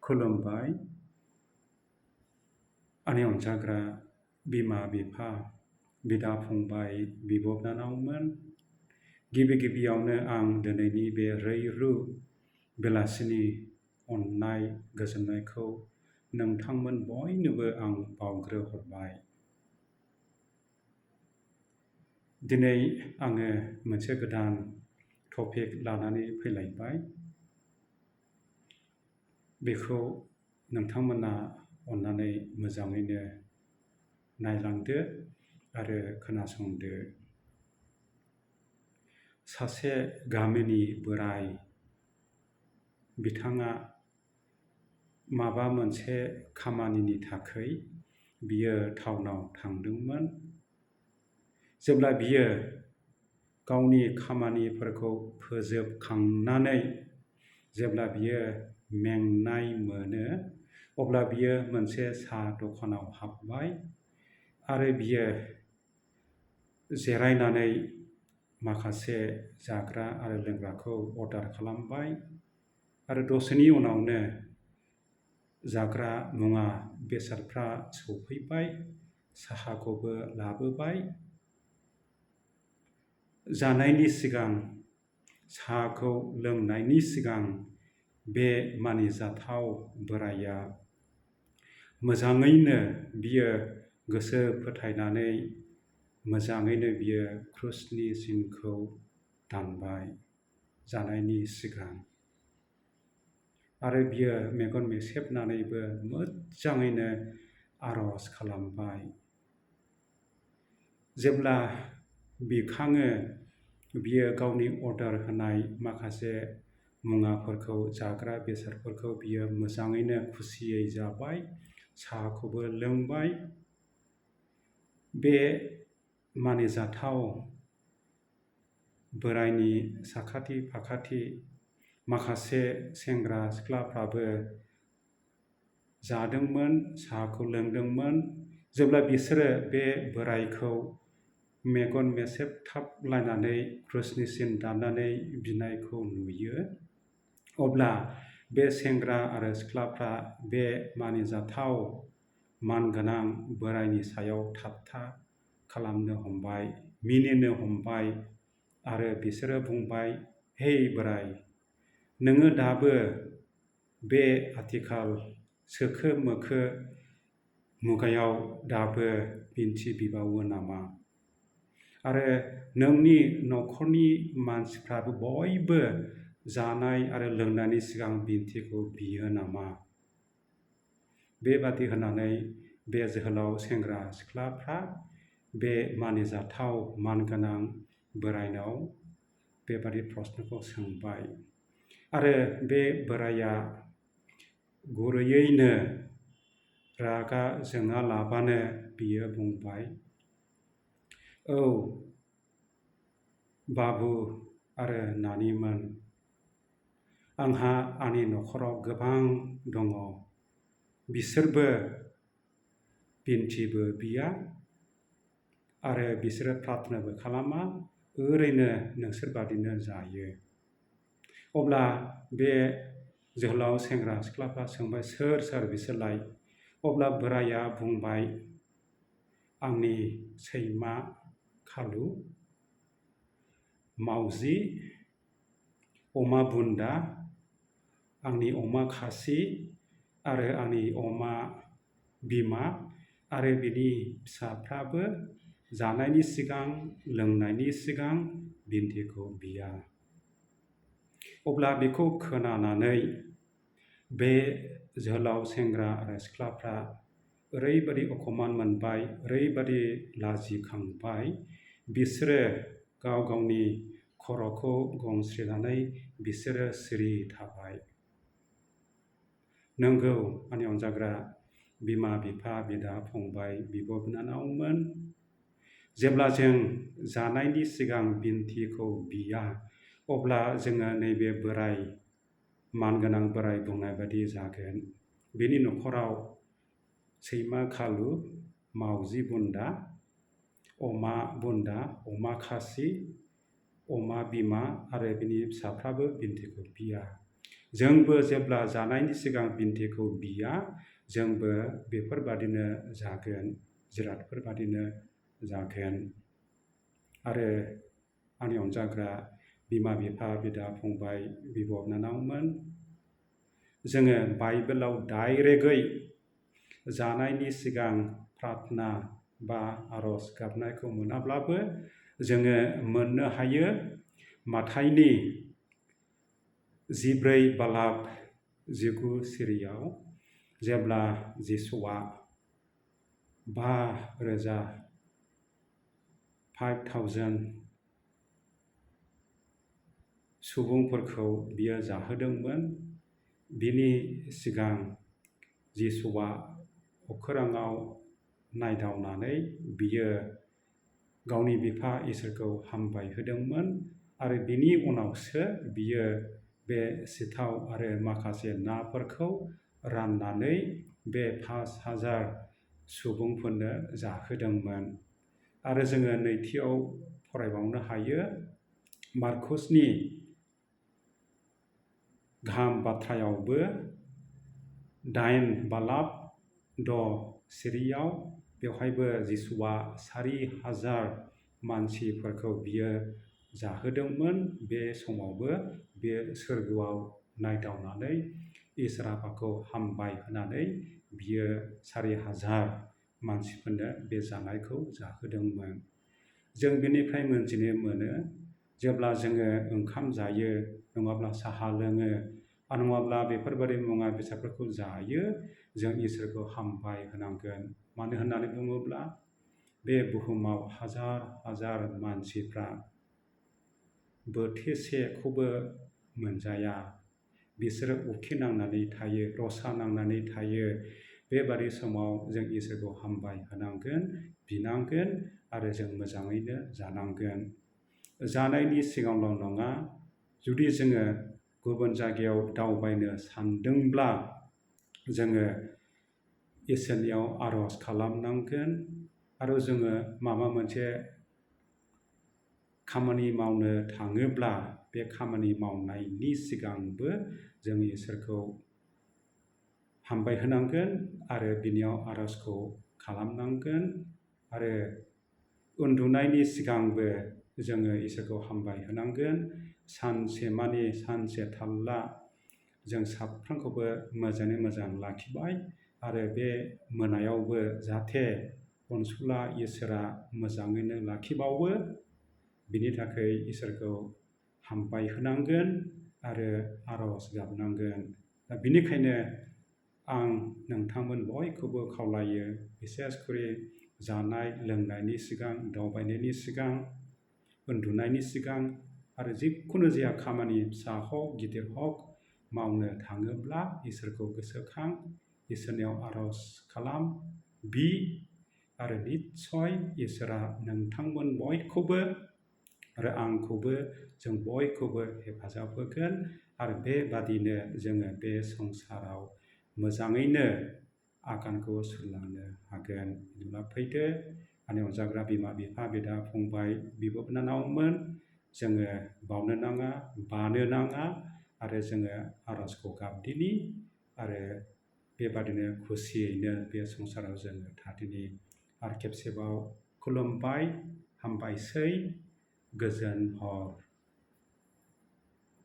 खुलुमबाय आंनि अनजाग्रा बिमा बिफा बिदा फंबाय बिब' बिनानावमोन गिबियावनो आं दिनैनि बे रैरु बेलासिनि अननाय गोजोननायखौ नोंथांमोन बयनोबो आं बावग्रोहरबाय। दिनै आङो मोनसे गोदान टपिक लानानै फैलायबाय। बेखौ नोंथांमोना अननानै मोजाङैनो नायलांदो आरो खोनासंदो। सासे गामिनि बोराय बिथाङा माबा मोनसे खामानिनि थाखाय बियो टाउनाव थांदोंमोन। जेब्ला बियो गावनि खामानिफोरखौ फोजोबखांनानै जेब्ला बियो मेंनाय मोनो अब्ला बियो मोनसे साहा दखानाव हाबबाय आरो बियो जिरायनानै माखासे जाग्रा आरो लोंग्राखौ अर्डार खालामबाय आरो दसेनि उनावनो जाग्रा मुवा बेसादफ्रा सौफैबाय, साहाखौबो लाबोबाय। जानायनि सिगां, साहाखौ लोंनायनि सिगां बे मानिजाथाव बोराया मोजाङैनो बियो गोसो फोथायनानै मोजाङैनो बियो क्रुसनि सिनखौ दानबाय जानायनि सिगां। आरो बियो मेगन मेसेबनानैबो मोजाङैनो आर'ज खालामबाय। जेब्ला बिखाङो बियो गावनि अर्डार होनाय माखासे मुवाफोरखौ जाग्रा बेसादफोरखौ बियो मोजाङैनो खुसियै जाबाय, साहाखौबो लोंबाय। बे मानिजाथाव बोरायनि साखाथि फाखाथि माखासे सेंग्रा सिख्लाफ्राबो जादोंमोन, साहाखौ लोंदोंमोन। जेब्ला बिसोरो बे बोरायखौ मेगन मेसेबथाबलायनानै क्रुसनि सिन दाननानै बिनायखौ नुयो, अब्ला बे सेंग्रा आरो सिख्लाफ्रा बे मानिजाथाव मानगोनां बोरायनि सायाव ठाट्टा खालामनो हमबाय, मिनिनो हमबाय आरो बिसोरो बुंबाय, हे बोराय, नोङो दाबो बे आथिखाल सोखो मोखो मुगायाव दाबो बिन्थि बिबावो नामा? आरो नोंनि न'खरनि मानसिफ्राबो बयबो जानाय आरो लोंनायनि सिगां बिन्थिखौ बियो नामा? बेबादि होननानै बे जोहोलाव सेंग्रा सिख्लाफ्रा बे मानिजाथाव मानगोनां बोरायनाव बेबादि प्रस्नखौ सोंबाय। आरो बे बोराया गुरैयैनो रागा जोङालाबानो बियो बुंबाय, औ बाबु आरो नानिमोन, आंहा आंनि न'खराव गोबां दङ, बिसोरबो बिन्थिबो बिया आरो बिसोरो प्रार्थनाबो खालामा, ओरैनो नोंसोरबादिनो जायो। अब्ला बे जोहोलाव सेंग्रा सिख्लाफ्रा सोंबाय, सोर बिसोरलाय? अब्ला बोराया बुंबाय, आंनि सैमा खालु, मावजि, अमा बुन्दा, आंनि अमा खासि आरो आंनि अमा बिमा आरो बिनि फिसाफ्राबो जानायनि सिगां लोंनायनि सिगां बिन्थिखौ बिया। अब्ला बेखौ खोनानानै बे जोहोलाव सेंग्रा आरो सिख्लाफ्रा ओरैबादि अखमान मोनबाय, ओरैबादि लाजिखांबाय, बिसोरो गाव गावनि खर'खौ गंस्रिनानै बिसोरो सिरि थाबाय। नंगौ आंनि अनजाग्रा बिमा बिफा बिदा फंबाय बिब' बिनानावमोन, जेब्ला जों जानायनि सिगां बिन्थिखौ बिया अब्ला जोङो नैबे बोराय मानगोनां बोराय बुंनाय बादि जागोन। बिनि न'खराव सैमा खालु, मावजि बुन्दा, अमा बुन्दा, अमा खासि, अमा बिमा आरो बिनि फिसाफ्राबो बिन्थिखौ बिया। जोंबो जेब्ला जानायनि सिगां बिन्थिखौ बिया जोंबो बेफोरबादिनो जागोन, जिरादफोरबादिनो जागोन। आरो आंनि अनजाग्रा बिमा बिफा, बिदा फंबाय, बिब' बिनानावमोन, जोङो बाइबेलाव डाइरेक्टयै जानायनि सिगां प्रार्थना बा आरज गाबनायखौ मोनाब्लाबो जोङो मोननो हायो माथाइनि 14:19 सिरियाव जेब्ला जिसुआ 5,000 सुबुंफोरखौ बियो जाहोदोंमोन। बिनि सिगां जिसुआ अख्राङाव नायदावनानै बियो गावनि बिफा इसोरखौ हामबाय होदोंमोन आरो बिनि उनावसो बियो बे सिथाव आरो माखासे नाफोरखौ राननानै बे 5,000 सुबुंफोरनो जाहोदोंमोन। आरो जोङो नैथियाव फरायबावनो हायो मार्कुसनि गाहाम बाथ्रायावबो 8:10 सिरियाव बेवहायबो जिसुआ 4,000 मानसिफोरखौ बियो जाहोदोंमोन। बे समावबो बे सोरगोआव नायदावनानै इसोर आफाखौ हामबाय होनानै बियो 4,000 मानसिफोरनो बे जानायखौ जाहोदोंमोन। जों बेनिफ्राय मोनथिनो मोनो जेब्ला जोङो ओंखाम जायो नङाब्ला साहा लोङो नङाब्ला बेफोरबायदि मुवा बेसादफोरखौ जायो जों इसोरखौ हामबाय होनांगोन। मानो होननानै बुङोब्ला बे बुहुमाव हाजार मानसिफ्रा बोथिसेखौबो मोनजाया। बिसोरो उखैनांनानै थायो, रसा नांनानै थायो। बेबादि समाव जों इसोरखौ हामबाय होनांगोन, बिनांगोन आरो जों मोजाङैनो जानांगोन। जानायनि सिगांल' नङा, जुदि जोङो गुबुन जायगायाव दावबायनो सानदोंब्ला जोङो इसोरनियाव आरज खालामनांगोन आरो जोङो माबा मोनसे खामानि मावनो थाङोब्ला बे खामानि मावनायनि सिगांबो जों इसोरखौ हामबाय होनांगोन आरो बिनियाव आरजखौ खालामनांगोन आरो उन्दुनायनि सिगांबो जोङो इसोरखौ हामबाय होनांगोन। सानसेमानि सानसे थाल्ला जों साफ्रोमखौबो मोजाङै मोजां लाखिबाय आरो बे मोनायावबो जाहाथे अनसुला इसोरा मोजाङैनो लाखिबावो बिनि थाखाय इसोरखौ हामबाय होनांगोन आरो आरज गाबनांगोन। दा बिनिखायनो आं नोंथांमोन बयखौबो खावलायो, बिसेसकरि जानाय लोंनायनि सिगां, दावबायनायनि सिगां, उन्दुनायनि सिगां आरो जिखुनु जाया खामानि फिसा हक गिदिर हक मावनो थाङोब्ला इसोरखौ गोसोखां, इसोरनियाव आरज खालाम, बि आरो निस्सय इसोरा नोंथांमोन बयखौबो आरो आंखौबो जों बयखौबो हेफाजाब होगोन आरो बेबादिनो जोङो बे संसाराव मोजाङैनो आगानखौ सुरलांनो हागोन। बिदिब्ला फैदो आंनि अनजाग्रा बिमा बिफा, बिदा फंबाय, बिब' बिनानावमोन, जोङो बावनो नाङा, बानो नाङा आरो जोङो आरजखौ गाबदिनि आरो बेबादिनो खुसियैनो बे संसाराव जोङो थादिनि। आरो खेबसेबाव खुलुमबाय, हामबायसै, गोजोन हर।